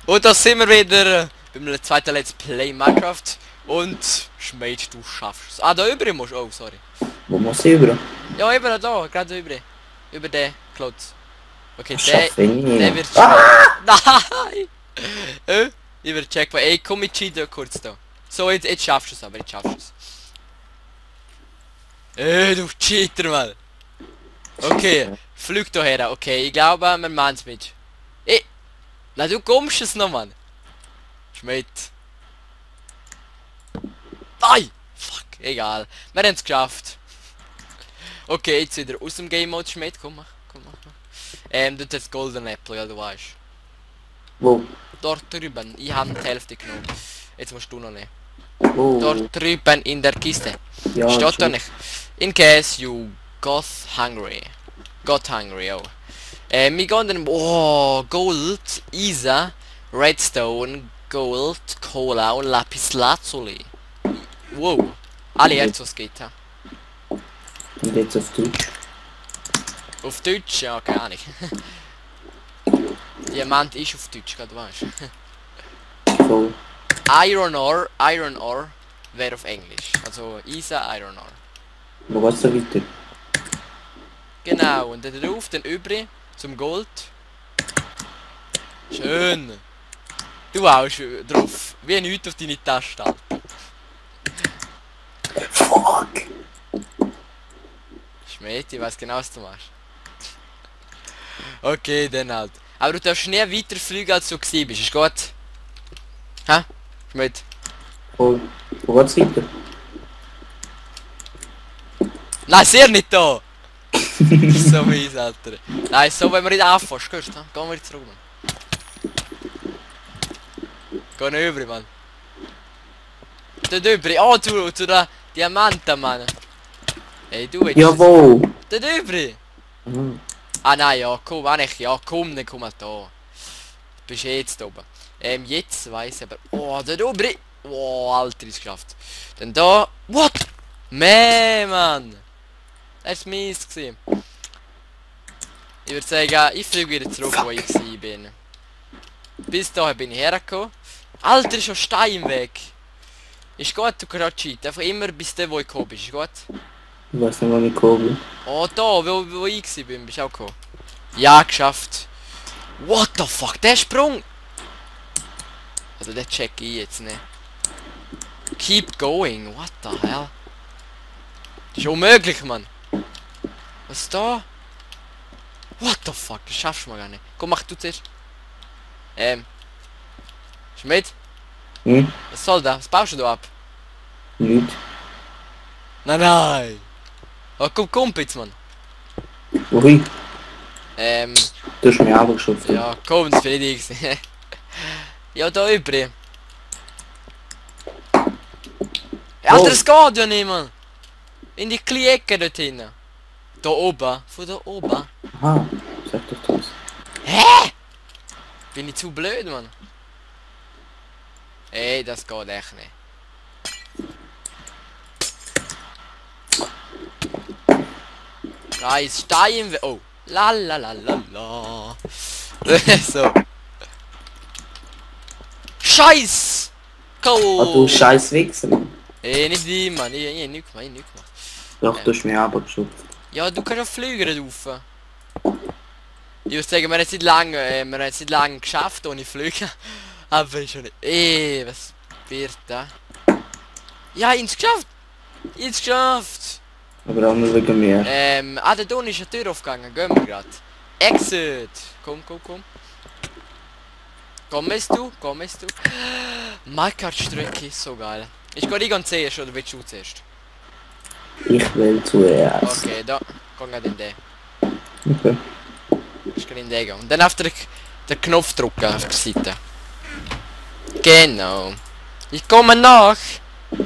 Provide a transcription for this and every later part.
Und da sind wir wieder beim zweiten Let's Play Minecraft. Und Schmeid, du schaffst es. Ah, da über musst du. Oh, sorry. Wo muss ich über? Ja, über da, gerade über. Über den Klotz. Okay, der wird Nein! Ich werde checken. Ey, komm mit cheaten kurz da. So, jetzt schaffst du es aber, jetzt schaffst du es. Du Cheater, Mann. Okay, flüg da her. Okay, ich glaube, wir machen es mit. Na, du kommst es noch, Mann. Schmidt. Nein! Fuck, egal. Wir haben es geschafft. Okay, jetzt wieder aus dem Game Mode, Schmidt. Komm, mach. Du hast Golden Apple, ja, du weißt. Wo? Dort drüben. Ich habe die Hälfte genommen. Jetzt musst du noch nehmen. Wo? Dort drüben in der Kiste. Ja, Steht da nicht. In case you got hungry. Oh. Wir gehen dann... Oh, Gold, Isa, Redstone, Gold, Cola und Lapis Lazuli. Wow. Alle Erzos geht, ha? Und jetzt auf Deutsch. Auf Deutsch? Ja, keine Ahnung. Diamant ist auf Deutsch, gerade weißt du. Voll. Iron Ore wäre auf Englisch. Also Isa, Iron Ore. Wo geht's da weiter? Genau, und dann drauf, dann übrig zum Gold. Schön. Du haust drauf. Wie nichts auf deine Tasche. Fuck! Schmidt, ich weiß genau, was du machst. Okay, dann halt. Aber du darfst nie weiter fliegen, als du gewesen bist. Ist gut? Hä? Schmidt? Wo geht's weiter? Nein, sehr nicht da! So mies, Alter. Nein, so wenn wir nicht anfasst, hörst du? Gehen wir zurück, Mann. Geh nicht über, Mann. Dort über. Oh, zu der Diamanten, Mann. Hey, du willst... Jawohl! Dort über. Mhm. Ah nein, ja, komm, ja, komm, dann komm halt da. Du bist jetzt oben. Jetzt weiss ich aber... Oh, dort über. Oh, Alter, ist geschafft. Dann da... What? Mann! Das war mies gewesen. Ich würde sagen, ich fliege wieder zurück, wo ich bin. Bis dahin bin ich hergekommen. Alter, ist schon Stein im Weg. Ist gut, du kannst cheaten. Einfach immer bis da, wo ich gekommen bin. Ist gut? Ich weiß nicht, wo ich gekommen bin. Oh, da, wo ich bin, bist du auch gekommen. Ja, geschafft. What the fuck, der Sprung! Also, den check ich jetzt nicht. Keep going, what the hell? Das ist unmöglich, Mann. Was ist da? What the fuck, das schaffst du mal gar nicht. Komm, mach du zuerst. Schmidt? Hm? Was soll das? Was baust du ab? Nicht. Nein! Oh, komm jetzt, Mann. Ui, Ähm, du hast mich auch geschafft. ja, komm, das bin ich gewesen. Ja, da übrig. Ja, Oh. das geht ja nicht, Mann. In die kleine Ecke dort hinten. Da oben. Von da oben. Aha, sag doch das. Hä? Bin ich zu blöd, Mann? Ey, das geht echt nicht. Da ist Stein. Oh. La la la la la. So. Scheiß! Ah, du scheiß Wichser. Ey, nicht die, Mann. Ich nichts gemacht. Doch, du hast mich auch geschafft. Ja, du kannst ja fliegen rauf. Ich würde sagen, wir haben es nicht lange geschafft ohne Flüge. Aber ist schon nicht. Was wird da? Ja, ins geschafft! Ins geschafft! Aber auch nur wegen mir. Da unten ist eine Tür aufgegangen. Gehen wir grad. Exit! Komm. Kommst du? Minecraft-Strecke ist so geil. Ich gehe nicht zuerst, oder willst du zuerst? Ich will zuerst. Okay, da. Komm in den. Okay. Ich kann in den gehen. Und dann auf den Knopf drücken auf der Seite. Genau. Ich komme nach.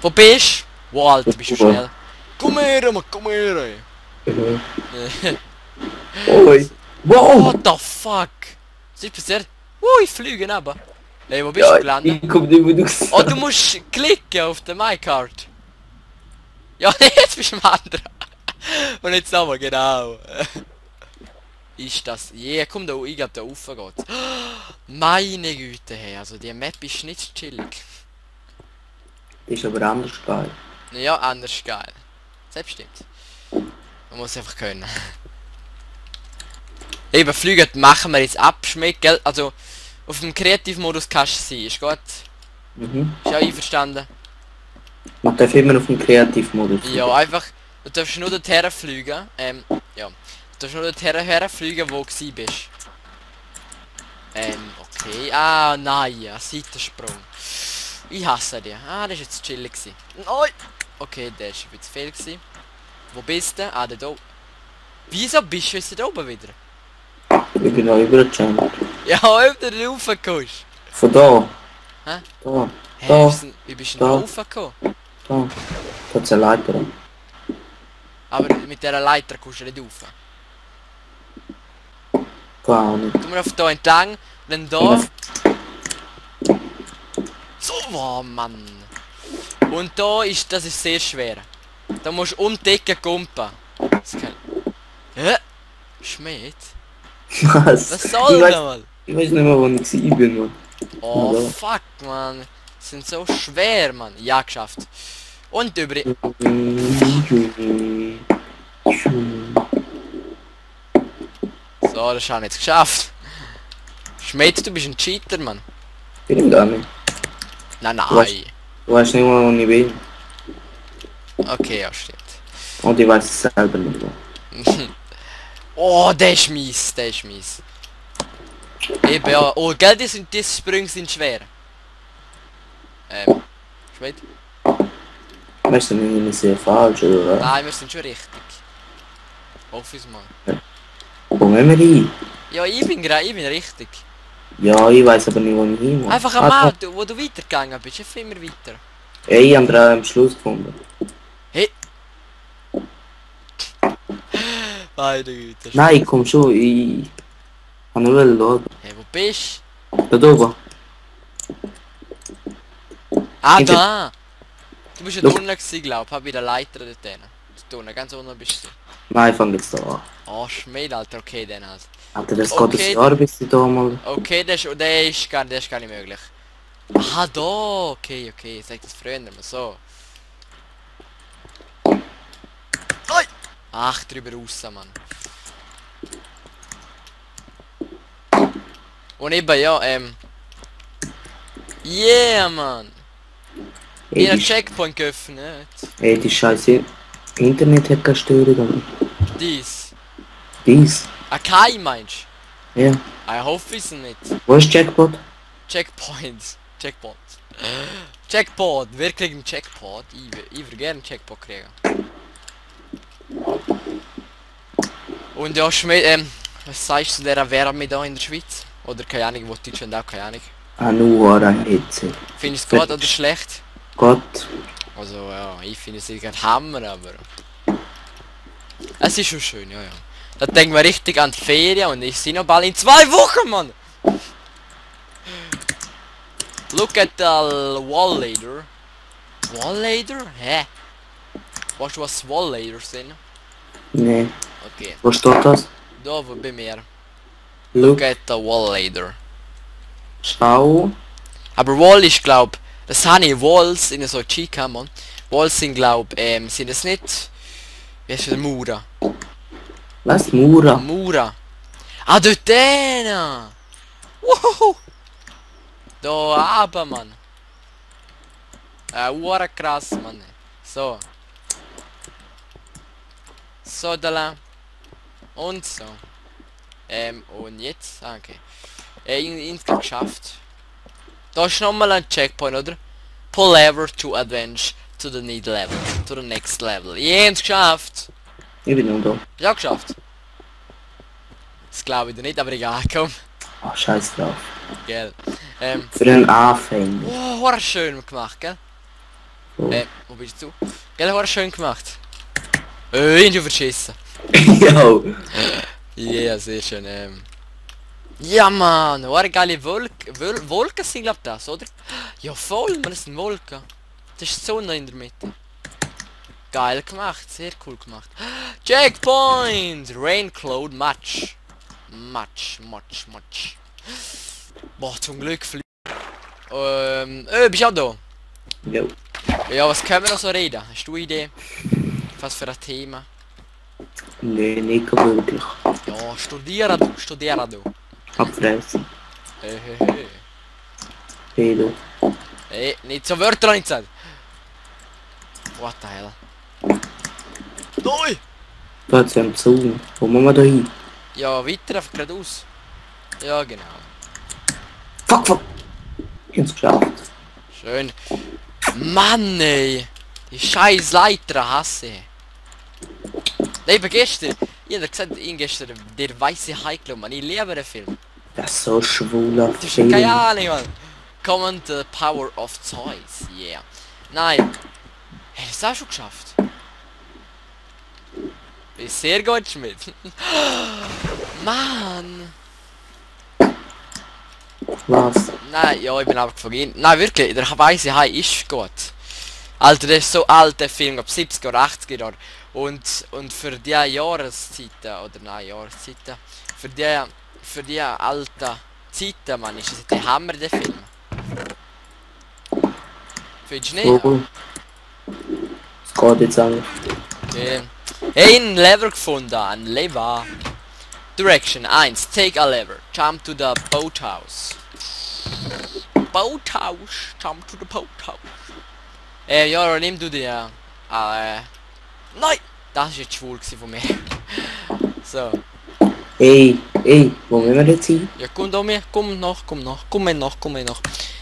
Wo bist du? Wo, Alter, bist du schnell? Komm her, Mann, komm her. Ey. Genau. Oi. Wow! What the fuck? Was ist passiert? Ich fliege aber. Ey, wo bist Ja, du gelandet? ich komm nicht, wo du gesagt Oh, du musst klicken auf den Minecart. Ja, jetzt bist du am anderen. Und jetzt nochmal, genau. Ist das... Je, komm da, ich glaub da rauf geht's. Meine Güte, hey, also die Map ist nicht chillig. Ist aber anders geil. Ja, anders geil. Das stimmt. Man muss einfach können. Eben, Flüge machen wir jetzt abschmecken, gell? Also, auf dem Kreativmodus kannst du sein, ist gut? Mhm. Ist auch einverstanden? Man darf immer auf dem Kreativmodus. Ja, einfach, du darfst nur dorthin fliegen, ja. Du darfst nur dorthin fliegen, wo du gewesen bist. Okay, nein, ein Seitensprung. Ich hasse die. Das ist jetzt chillig gewesen. Nein! Okay, der ist ein bisschen fehl gewesen. Wo bist du? Da oben. Wieso bist du jetzt da oben wieder? Ich bin auch übergejumpt. Ja, ob du da raufkommst. Von da. Hä? Da. Hä, Da. wie bist du denn Da. da raufgekommen? Da. Da ist eine Leiter. Aber mit dieser Leiter kommst du nicht rauf. Gar nicht. Komm mal auf da entlang, dann da. So, oh Mann. Und da ist, das ist sehr schwer. Da musst du um die Ecke kumpen. Das kann... Hä? Schmied? Was? Was soll das mal? Ich weiß nicht mehr, wo ich bin, Mann. Oh Ja. fuck, man. Die sind so schwer, man. Ja, geschafft. Und über... So, das haben wir jetzt geschafft. Schmied, du bist ein Cheater, man. Bin ich gar nicht. Nein, Du weißt- nein. Du weißt nicht mal, wo ich bin. Okay, ja, stimmt. Und ich weiß es selber nicht mehr. Oh, der ist mies, der ist mies. Eben, ja. Oh, gell, die Sprünge sind schwer. Schmied? Weißt du, nicht sehr falsch, oder was? Nein, wir sind schon richtig. Hoffe ich mal. Wo müssen wir hin? Ja, ich bin richtig. Ja, ich weiß aber nicht, wo ich hin muss. Einfach einmal, wo du weitergegangen bist, einfach immer weiter. Ey, ich habe den am Schluss gefunden. Hey! Meine Güte. Nein, komm schon, ich... habe nur schauen. Hey, wo bist Da oben. du? Ah, Hinter- da! Du bist ja Schau. unten gewesen, glaub ich, hab bei der Leiter dort hin. Da unten, ganz unten bist du. Nein, fang jetzt da an. Oh, Schmied, Alter, okay, dann halt. Alter, das Okay. geht ein Jahr, bis ich da mal... Okay, das ist gar nicht möglich. Ah, da, okay, sag das früher mal so. Oi! Ach, drüber raus, Mann. Und eben, ja, yeah, Mann. Ich hab einen Checkpoint geöffnet. Ey, die scheiße Internet hat keine Störung, aber... Dies. Dies? Akai meinst Ja. du? Ich hoffe es nicht. Wo ist Jackpot? Checkpoints. Checkpoint. Checkpoint. Wer kriegt einen Checkpoint? Ich würde gerne einen Checkpoint kriegen. Und ja, Schmied, was sagst du zu dieser Wärme da in der Schweiz? Oder keine Ahnung, wo Deutschland auch, keine Ahnung. Ah, nur eine Hitze. Findest du es gut oder schlecht? Gott. Also ja, ich finde es nicht Hammer, aber... Es ist schon schön, ja. Da denken wir richtig an die Ferien und ich sehe noch bald in 2 Wochen, Mann! Look at the wall lader. Wall lader? Hä? Weißt du, was wall lader sind? Nee. Okay, Wo steht das? da wo bei mir. Look. Look at the wall lader. Schau. Aber Wall ist glaub, das habe ich Walls in so Chica, man. Walls sind glaub, sind es nicht. Wie heißt der Mura? Was? Mura? Mura. Ah, dort denen! Wuhu! Da aber, Mann. Ura krass, Mann. So. So, da lang. Und so. Und jetzt? Ah, okay. Insgesamt geschafft. Da ist nochmal ein Checkpoint, oder? Pull lever to advance to the need level. To the next level. Jens geschafft! Ich bin nur da. Ja, geschafft. Das glaube ich dir nicht, aber egal, komm. Ach, scheiß drauf. Gell. Für einen Anfänger. Oh, war schön gemacht, gell? So. Wo bist du? Gell, war schön gemacht. Ich bin verschissen. Yo. Ja, sehr schön, Ja, Mann, war geile Wolken sind, glaub das, oder? Ja, voll, man, das sind Wolken. Das ist die Sonne in der Mitte. geil gemacht, sehr cool gemacht. Checkpoint! Raincloud Match. Match. Boah, zum Glück fliegt. Bist du auch da? Jo. Ja, was können wir noch so reden? Hast du eine Idee? Was für ein Thema? Nee, nicht wirklich. Ja, studieren du. Abfressen. Hey. Hey, du. Hey, nicht so Wörter nicht gesagt. What the hell? Nein! Da hat's ja einen Zaun. Wo muss man da hin? Ja, weiter, einfach geradeaus. Ja, genau. Fuck! Ich hab's geschafft. Schön. Mann, ey! Die scheiß Leiter hasse ich. Eben gestern, ich hab dir gesagt, gestern, der weiße Hai genommen, Mann. Ich liebe den Film. Das ist so schwuler Du hast Film. keine Ahnung, Mann. Common the Power of Toys, yeah. Nein. Hey, das hast du auch schon geschafft. Ist sehr gut, Schmidt. Mann. Was? Nein, ja, ich bin einfach vergehen. Nein, wirklich, der weiße Hai ist gut. Alter, das ist so alt, der Film, ab 70er oder 80er Jahre. Und für die Jahreszeiten, oder nein, Jahreszeiten, für die alten Zeiten, Mann, ist das der Hammer, der Film. Findest du nicht? Oh. Es geht jetzt eigentlich. Okay. Hey, ein Lever gefunden, ein Lever. Direction 1, take a lever, jump to the boathouse. Boathouse, jump to the boathouse. Ja, nimm du dir. Nein! Das ist jetzt schwul gewesen von mir. So. Ey, wo müssen wir jetzt hin? Ja, komm da mir, komm nach.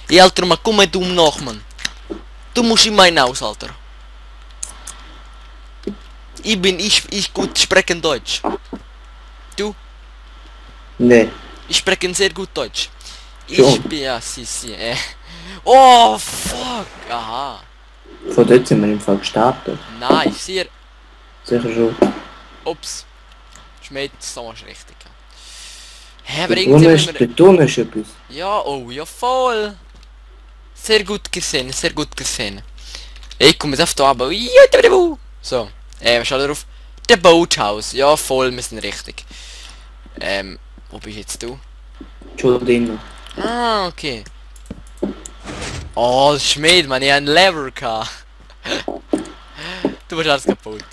Ja, Alter, man, komm du nach, Mann. Du musst in mein Haus, Alter. Ich gut sprechen Deutsch. Du? Nee. Ich spreche sehr gut Deutsch. Schon. Ich bin ja, si. Oh, fuck. Aha. Von dort sind wir im Fall gestartet. Nein, sehr. Sicher schon. Ups. Schmidt, so was richtig. Hä, aber irgendwie müssen wir... Betonst etwas. Ja, oh, ja voll. Sehr gut gesehen. Ich komme jetzt auf da, aber... So. Was steht da drauf? Der Boathouse. Ja, voll, wir sind richtig. Wo bist jetzt du? Schon drin. Ah, okay. Oh, Schmied, man, ich hab einen Lever gehabt. Du bist alles kaputt.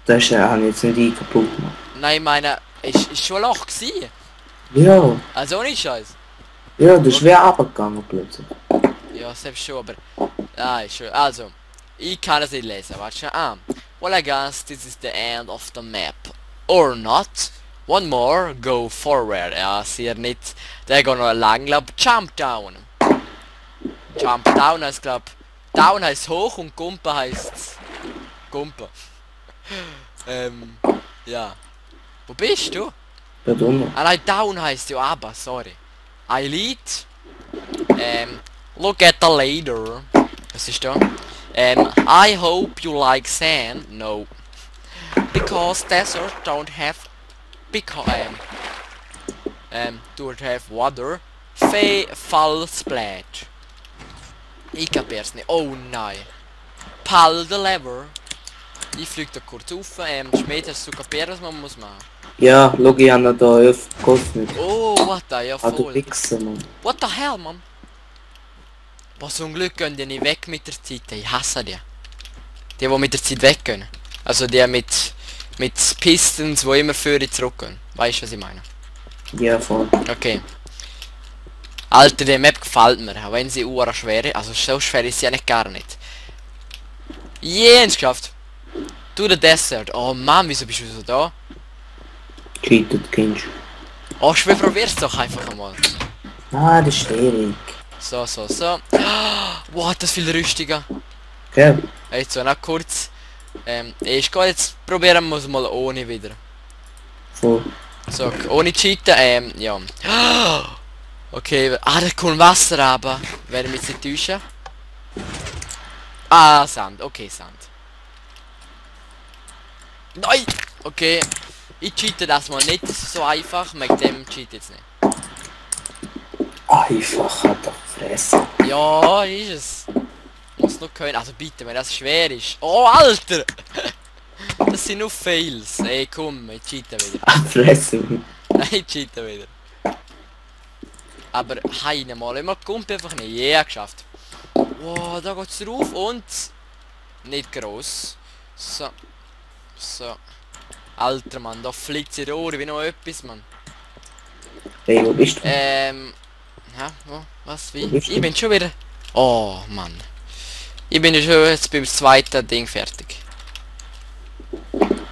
Das habe ich jetzt nicht kaputt gemacht. Nein, ich meine, ist schon ein Loch gewesen. Ja. Also ohne Scheiß. Ja, das ist wer runtergegangen plötzlich. Ja, selbst schon, aber... Ah, ist schon. Also, ich kann es nicht lesen, warte schon. Well, I guess this is the end of the map. Or not. One more, go forward. Ja, sehr nicht. Der geht noch lang, glaub. Jump down. Jump down heißt, glaub. Down heißt hoch und Gumpe heißt... Gumpe. Ja. Wo bist du? Da drunter. Ah nein, down heißt ja aber, sorry. I lead. Look at the ladder. Was ist da? I hope you like sand. No. Because desert don't have... don't have water. Fall splash. Ich kapier's nicht. Oh nein. Pull the lever. Ich flieg da kurz auf. Schmied, hast du kapiert, was man muss machen? Ja, schau, ich habe da öfter gekostet. Oh, what the, ja Ah, du voll. Wichser, Mann. What the hell, Mann? Was zum Glück gehen die nicht weg mit der Zeit. Ich hasse die. Die mit der Zeit weggehen. Also die mit Pistons, wo immer für die zurückgehen. Weißt du, was ich meine? Ja, voll. Okay. Alter, die Map gefällt mir, auch wenn sie ura schwer ist. Also so schwer ist sie ja nicht gar nicht. Jens geschafft. Du der Desert. Oh Mann, wieso bist du so da? Cheated, Kind. Oh, schwer, probier's doch einfach einmal. Ah, das ist schwierig. So. Wow, das viel rüstiger. Gell? Jetzt so, noch kurz. Ich gehe jetzt probieren wir es mal ohne wieder. Voll. So, ohne cheaten, ja. Okay, da kommt Wasser aber. Werden wir jetzt nicht täuschen? Ah, Sand, okay, Sand. Nein! Okay. Ich cheate das mal nicht, das ist so einfach, mit dem cheat jetzt nicht. Einfach hat er fressen. Ja, ist es. muss noch können. Also bitte, wenn das schwer ist. Oh, Alter! Das sind nur Fails. Ey, komm, ich cheate wieder. Abfressen. Nein, ich cheate wieder. Aber heine mal, immer kommt einfach nicht. Ja, geschafft. Wow, da geht's drauf und... Nicht gross. So. So. Alter, Mann, da fliegt sie Rohre wie noch etwas, Mann. Hey, wo bist du? Ja, wo? Was, wie? Wo bist Ich du? bin schon wieder... Oh, Mann. Ich bin ja schon jetzt beim zweiten Ding fertig.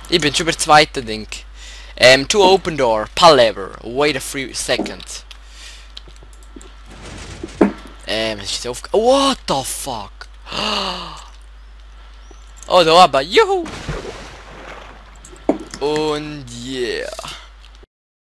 Ich bin schon beim zweiten Ding. To open door, pull lever, wait a few seconds. Was ist jetzt aufge... What the fuck? Oh, da aber, juhu! Und yeah.